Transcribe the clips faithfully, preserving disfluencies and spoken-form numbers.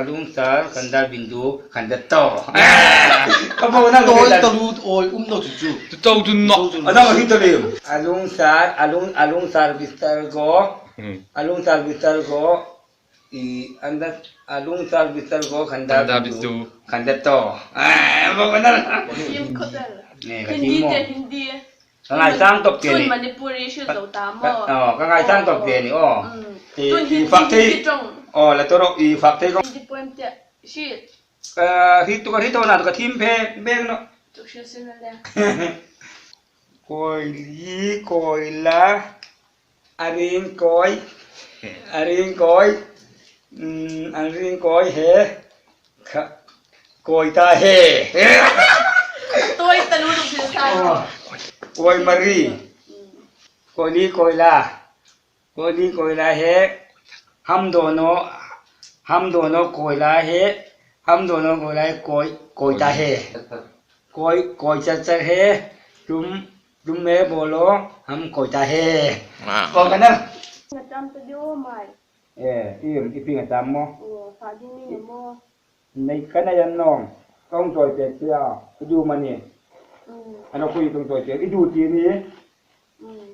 alungsar, khandar bindu, khandar to. Ka bo na Tol ka ta lut oi, um no chu chu. Tu tau tu no. Tol tu no. Adang hi ta lem. Alungsar, alung, alungsar bistar go. Hmm. Alungsar bistar go. I, anda, alungsar bistar go, khandar Khandar bindu, bindu. Khandar to. Ah, bo na. Sim khotel. Ne, ka Hindi thimo. Te, Hindi. Ka ngaisang tawp te ni. Tun Manipuri hre zo ta maw? Ka, oh, ka ngaisang tawp te ni, oh. Mm. I, tun i Hin-, fak thei. Hindi ṭawng. Oh, la tawrok i fak thei kawng. Hindi poem te. Hre. Ka hre tu ka hre tho na tu ka thiem phe bek naw. Tu hre sin le. Koi li, koi la. A ring koi. A ring koi. Mm, a ring koi he. Kha, koi ta he. Toi ta lu lu thil sa. Oh. Koi mari. Mm. Koi li koi la. Koi li koi la he. Ham do no. Ham do no koi la he. Ham do no koi la he. Koi, koi ta he. Koi, koi char char he. Tum, tum me bolo. Ham koi ta he. Wow. Koi ka na. Nga tam ta dio mai. Eh, i, i pi nga tam mo. Oh, fa ding ni mo. Nei ka nei an nawm. Kong choi pek sia. I du mani. Mm. Ano kui kong choi pek. I du ti ni. Mm.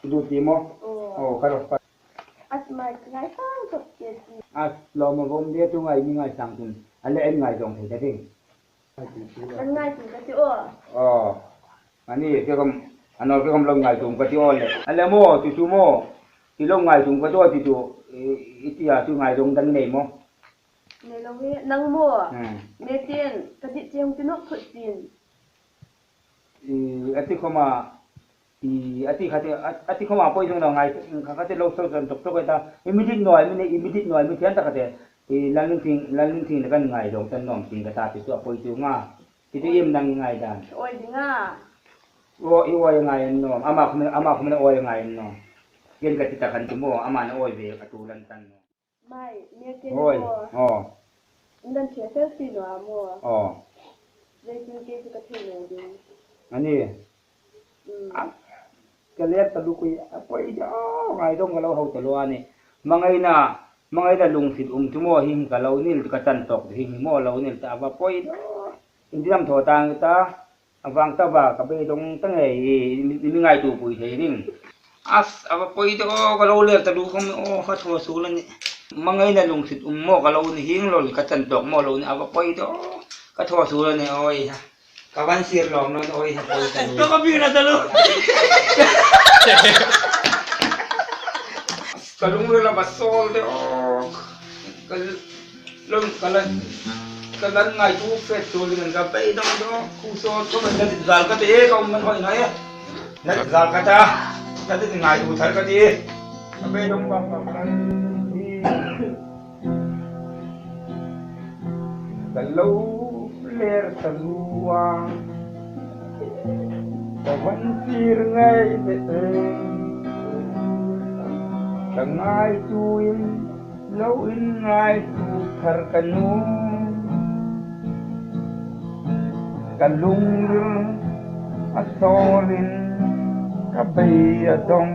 I du ti mo. Oh. Oh, ka ro pa. As mai ngaisang tawp te ti. As lo ma vom de tu ngai mi ngaisang tun. Ale en ngai dong thei ta ding. Kan ngai tun ka ti o. Oh. Ani ke kom, ano ke kom lo ngai tun ka ti o le. Ale mo, tu tu mo. Ti lo ngai tun ka ti o ti tu. I, i ti a tu ngai dong dan nei mo. Nei lo nge, nang maw? Hmm. Nei tien, ka dit chieng ti nawk phut chin. I, a ti khoma, i, a ti khate, a, a ti khoma poi zong lo ngai, kha khate lo so zong tok tok ta. I mi dit noi, mi nei, i mi dit noi, mi thian ta khate. I Lalnunthieng, Lalnunthieng le kan ngai zong tan nom chin ka ta ti chu a poi chu nga. Ti tu im nang ngai dan. Oi ding a. O, i oi ngai an nom. Ama khom, ama khom oi ngai an nom. Ken ka ti ta khan tu mo, ama na oi ve ka tu lan tan nom. Mai, mi ke Oi, mo. Oh. Ndan che sel si no amo. Oh. Zai tin ke ka thei lo ding. Ani. Mm. A, ka ler ta lu kui, a poi jo, ngai dong ka lo hau ta lo ani. Mangai na, mangai na lungsit um tu mo hing ka lo nil ka tan tok hing mo lo nil ta va poi jo. Indinam tho tang ta. A vang ta va ka beidong ta ngei, i, i, i mi ngaituo pui thei ding. As, a va poi de aw, ka lo ler taluo khawm aw, ka thaw suol a nih. Hmangaina lungsit um maw ka lo ni, hieng lo ka chan tawk maw lo ni, a va poi de aw, ka thaw suol a nih aw, ei ha. Ka van sir lawm naw ni aw, ei ha, poi taluo. Ka va bikna taluo. Ka lungril a va sawl de aw. Ka lo, ka la, ka la ngaituo fe suol ding ka beidong dong, khu saw, khu man la dit zal ka ti e, ka um man hoi naw e. La dit zal ka ta, la dit ngaituo thar ka ti e. Ka beidong bang bang ka ti. Ka lo ler taluo a, ka van sir ngai de e. Ka ngaituo in, lo inngaituo thar ka nuom. Ka lungril a sawlin, ka beidong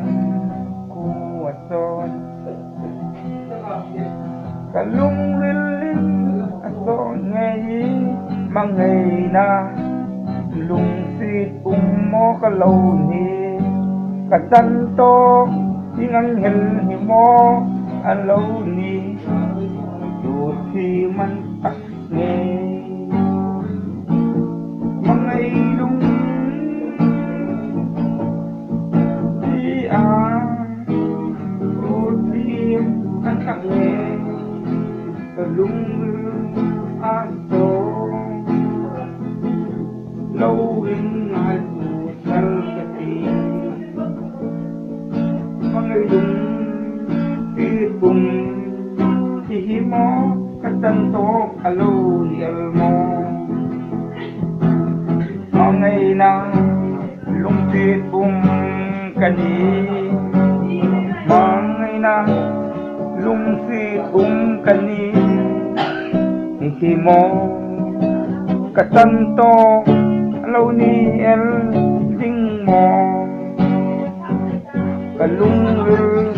khu a sawl. Ka lungril a sawl ngei, hmangaina lungsit um maw ka lo ni, ka chan tawk ding ang hel hi maw a lo ni, tu thi man tak ngei. Hmangai lungsit a, tu thi man tak ngei. Ka lungril a sawl, lo inngaituo thar ka ti. Hmangai lungsit um, ti hi maw ka chan tawk a lo ni el maw. Hmangaina lungsit um ka ni, hmangaina lungsit um ka ni, hi maw ka chan tawk a lo ni el ding maw. Ka lungril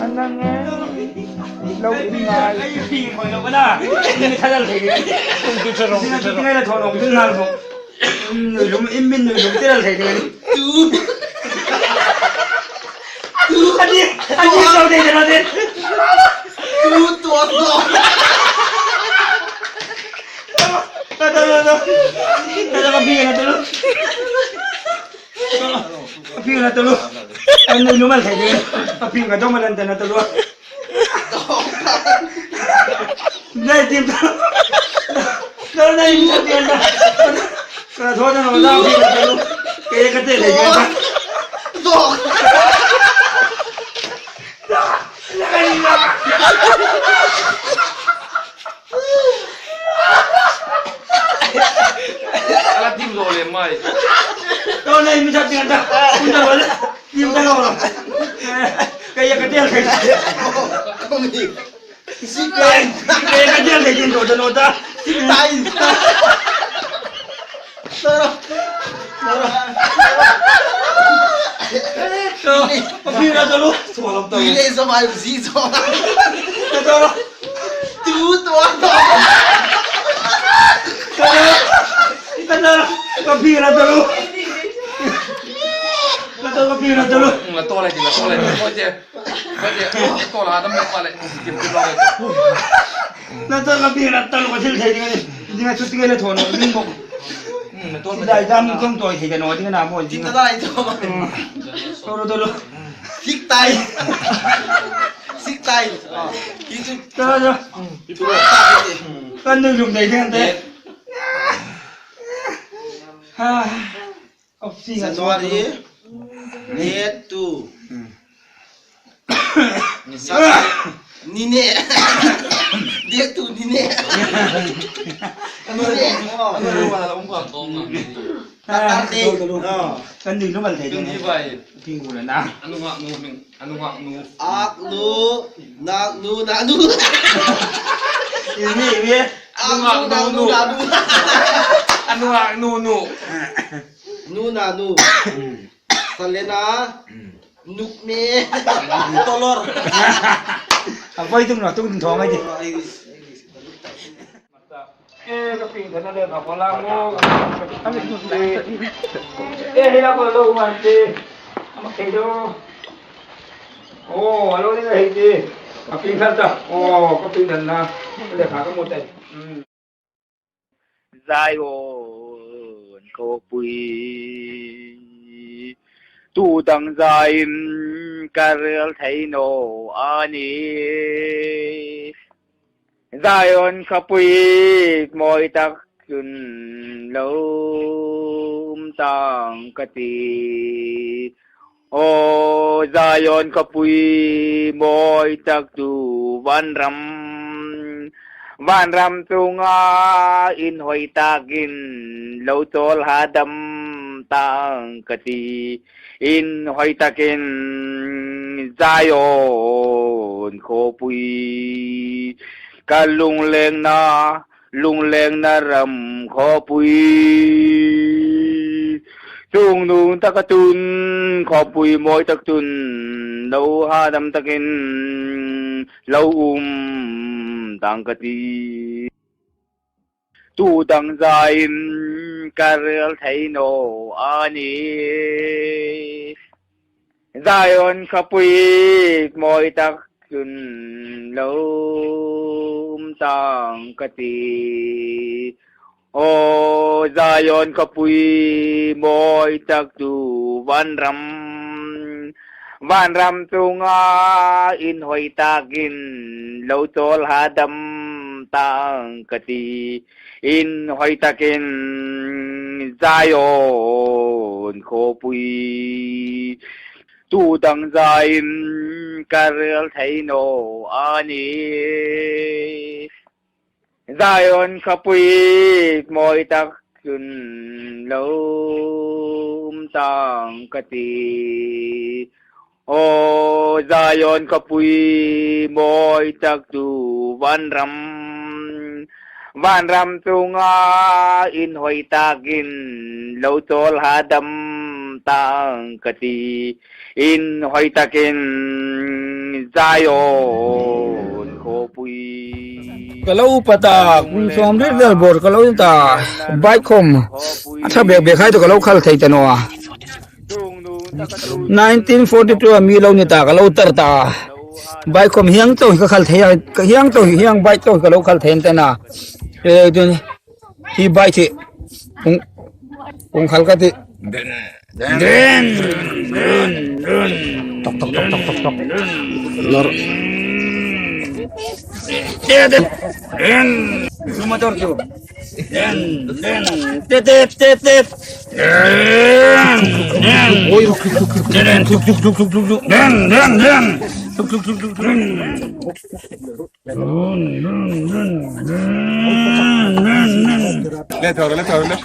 a na ngei, lo inngai. Ai, pi hoi lo na. Ni thadal thei. Tum tu tharong, tu tharong. Ni thadal thei, tum tharong. Nuoi lum, in min nuoi lum, thadal thei ni. Tu. Tu. Ani, ani, lo de, lo de. Tu, tu, tu. Ta, ta, ta, ta. Ta, ta, ka pi na ta lo. Ka pi na ta lo. Ai, nuoi lum a thei de. Ka pi ka dawm a lan ta na ta lo. Nei, tim ta. Nei, nei, tim ta. Ka thaw ta naw, ka pi ka thaw. Ka ye ka te le ka ta. Ala tim lo le mai. Thaw nei, mi ta tim ta. Kun ta lo le. Tim ta lo. Ka ye ka te le. Zip line. Ka ye ka te le, tim ta lo ta. Zip line. Sara. Sara. Sara. Ka pi na ta lo. Sara. Ile zo mai zi zo. Sara. Tu, tu, tu. Ka ta, ka ta, ka pi na ta lo. Ka ta, ka pi na ta lo. Nga to le, nga to le. Ko je. Ko je. Ko la dam pa le. Kim kim lo. Na ta, ka pi na ta lo, ko thil thei ding ni. Ding a chu ti le thon ni bo. Hmm, to. Dai dam kong to thei ka no ding na bo. Ti ta dai to. To lo, to lo. Sik tai. Sik tai. Itu. Ka, ka. Itu. Kan nuoi lum dai ding te. Ha. January. Date two. Ni ne. Date two ni ne. Ni ne. Saturday. Kan nuoi lum a thei ding. Kan ni vai. Ping ku le na. Anu ngak nu, anu ngak nu. Ak nu, nak nu, nak nu. Ini, ini. Ak nu, nak nu, nak nu. Anu ngak nu, nu. Nu, nak nu. Salena. Nuk me. Tolor. A voi tum na, tum thong ai di. E, ka ping thana le ka bola mo. E, hila ko lo man te. Ama ke do. Aw, a lo ding a hei ti. A pieng thar ta. Aw, ka pieng thar na. Le kha ka mu tai. Hmm. Zion khawpui, tu dang zain ka rel thei naw a nih. Zion khawpui mawi tak chun lo um tang ka ti. Aw Zion khawpui mawi tak chu vanram, vanram chunga inhawi takin lo chawl hadam tang ka ti. Inhawi takin Zion khawpui, ka lunglengna, lunglengna ram khawpui. Chungnung taka chun khawpui mawi tak chun lo hadam takin lo um tang ka ti. Tu dang zain ka rel thei naw a nih. Zion khawpui mawi tak chun lo um tang ka ti. Aw Zion khawpui mawi tak chu vanram, vanram chunga inhawi takin lo chawl hadam tang ka ti. Inhawi takin Zion khawpui, tu dang zain ka rel thei naw a nih. Zion khawpui mawi tak chun lo um tang ka ti. Aw Zion khawpui mawi tak chu vanram, vanram chunga inhawi takin lo chawl hadam tang ka ti. Inhawi takin Zion khawpui. Ka lo pa ta, kum sawmriet vel bawr ka lo in ta, bike khom a ṭha bek bek hai chu ka lo khal thei ta naw a. Nineteen forty-two a mi lo ni ta, ka lo tar ta. Bike khom hieng chau ka khal thei a, hieng chau, hieng bike chau ka lo khal thei ta naw. E, chun hi bike hi. Kung, kung khal ka ti. Den, den, den, den. Tok, tok, tok, tok, tok, tok. Lor. Te, te. Den. Su motor chu. Den, den. Te, te, te, te. Den, den. Oi, ruk, ruk, ruk, ruk, ruk. Den, den, tuk, tuk, tuk, tuk, tuk, tuk. Den, den, den. Tuk, tuk, tuk, tuk, tuk. Le thor, le thor, le.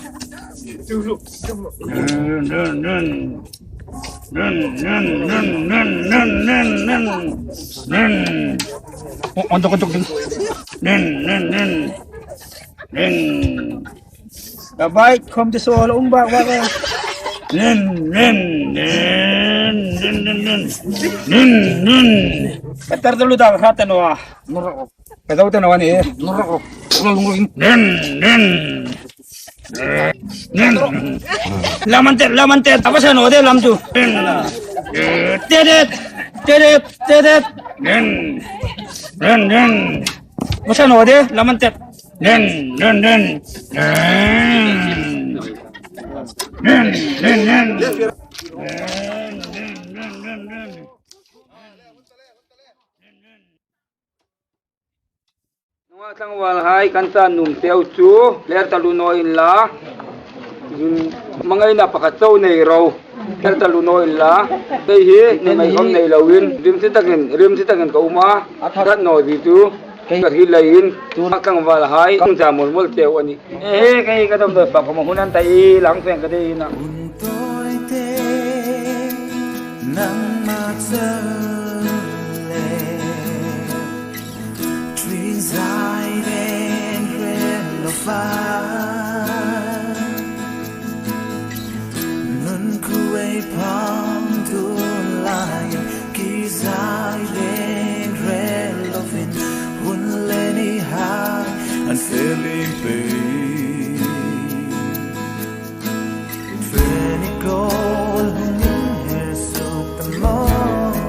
On tok, on tok. Ka bike khom ti so lo um bak bak. Ka tar ta lu ta kha ta naw a. Ka dau ta naw a ni. Nen, nen. Nen. Lam an tet, lam an tet. A va sa naw de lam chu. Nen. Tedet, tedet, tedet. Nen. Nen, nen. Va sa naw de, lam an tet. Nen, nen, nen. Nen. Nen, nen, nen, nen. Nen, nen, nen, nen. Nunga tlangvalhai kan chan nuom teu chu hler ta lu naw inla, hmangaina pakhat chau nei ro, hler ta lu naw inla. Kei hi nuhmei khom nei loin rimsi takin, rimsi takin ka um a, that naw ding chu ka hril leiin, a tlangvalhai kan chan mol mol teu a nih. E, kei ka dam doi pa khom hun an ta i lang feng ka dei na. Hun tawite nangma chau le, tui zai len rel lo fa. Nun khuo ei phawng tun lai, ki zai len rel lovin, hun le ni hai an fe liem pei. Fe ni kawl hun he suk ta maw.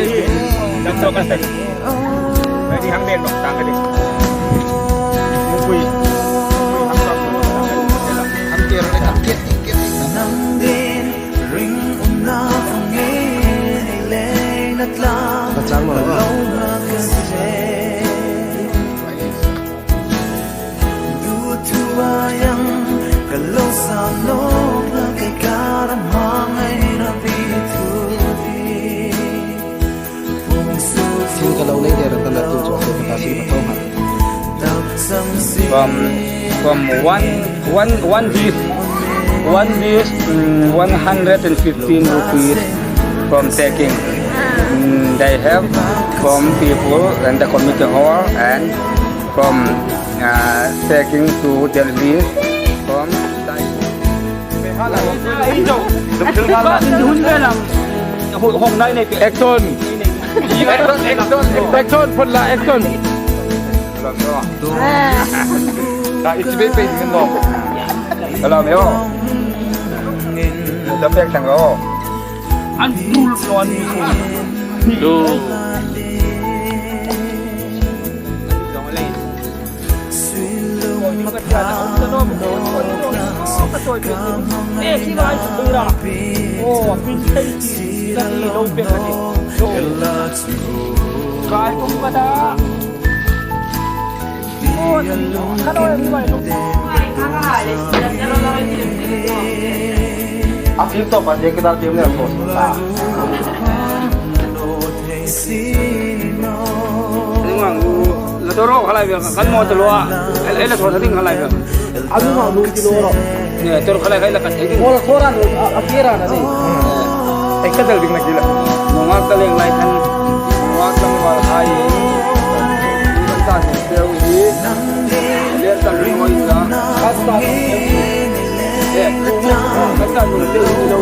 Ready, hang den bak tang ka ding. Mukui. Hang bak. Hang ker le hang ker, ker. Nang din ring unna fang e, lei na tlang. Ka chang ma ba. Thil ka lo nei der ka la tu chu ka ta si ka thawng a. From, from one, one, one dish, one dish, mm, one hundred and fifteen rupees from taking. Mm, they have from people and the committee hall and from, uh, taking to Delhi from Action! Action, action, action, phun la, action. Ka isi be pe min lo. Hello, meo. Da pek sang lo. An tul lo an. Lo. A fim to pa de ka da fim le ko. Ngang u, la doro khalai bel, kan mo talo a. El, el la thor thading khalai bel. Anu ma lu ti lo ro. Ne, tor khalai khai la kan thei ding. Mo la thor an, a, a kira na ni. Ei ka dal ding na kila. Nunga ka leng lai khan. Nunga ka leng lai khai. Kan ta ni teu hi. Le ta ni mo ila. Kan ta ni teu hi. Eh, kan ta ni teu hi lo.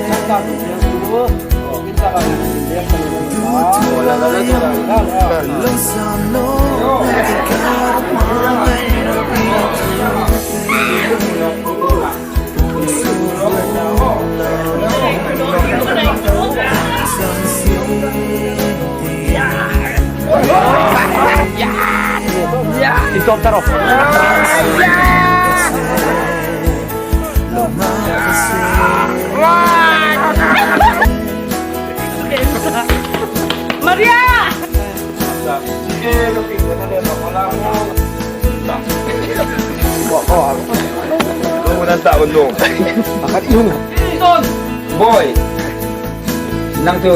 Kan ta ni teu hi lo. Ito taro. Maria! Boy, nang tu.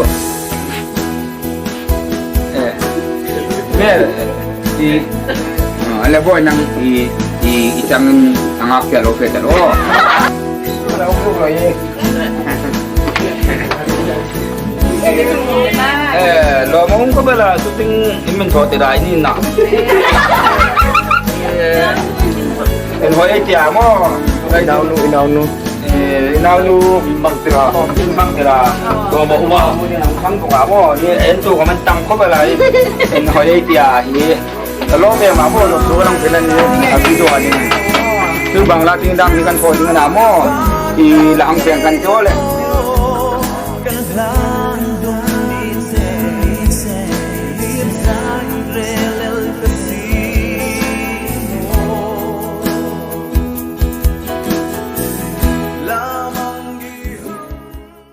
Eh. Mel. I. Ah, ale boy nang i, i, i changin angak tia lo fe ta lo. Eh, lo mo ko bela shooting imin tho te dai ni na. Eh, en hoi ai tia mo. Inau nu, inau nu. Eh, inau nu. Bang tira. Bang tira. Lo mo uma. Bang tira mo. Ni en tu ko man tang ko bela. En hoi ai tia hi. Ka lo ve ma mo lo tu lang phe la ni, a video a ni. Tu bang la ting dang ni kan ko ding na mo. I la ang peng kan cho le.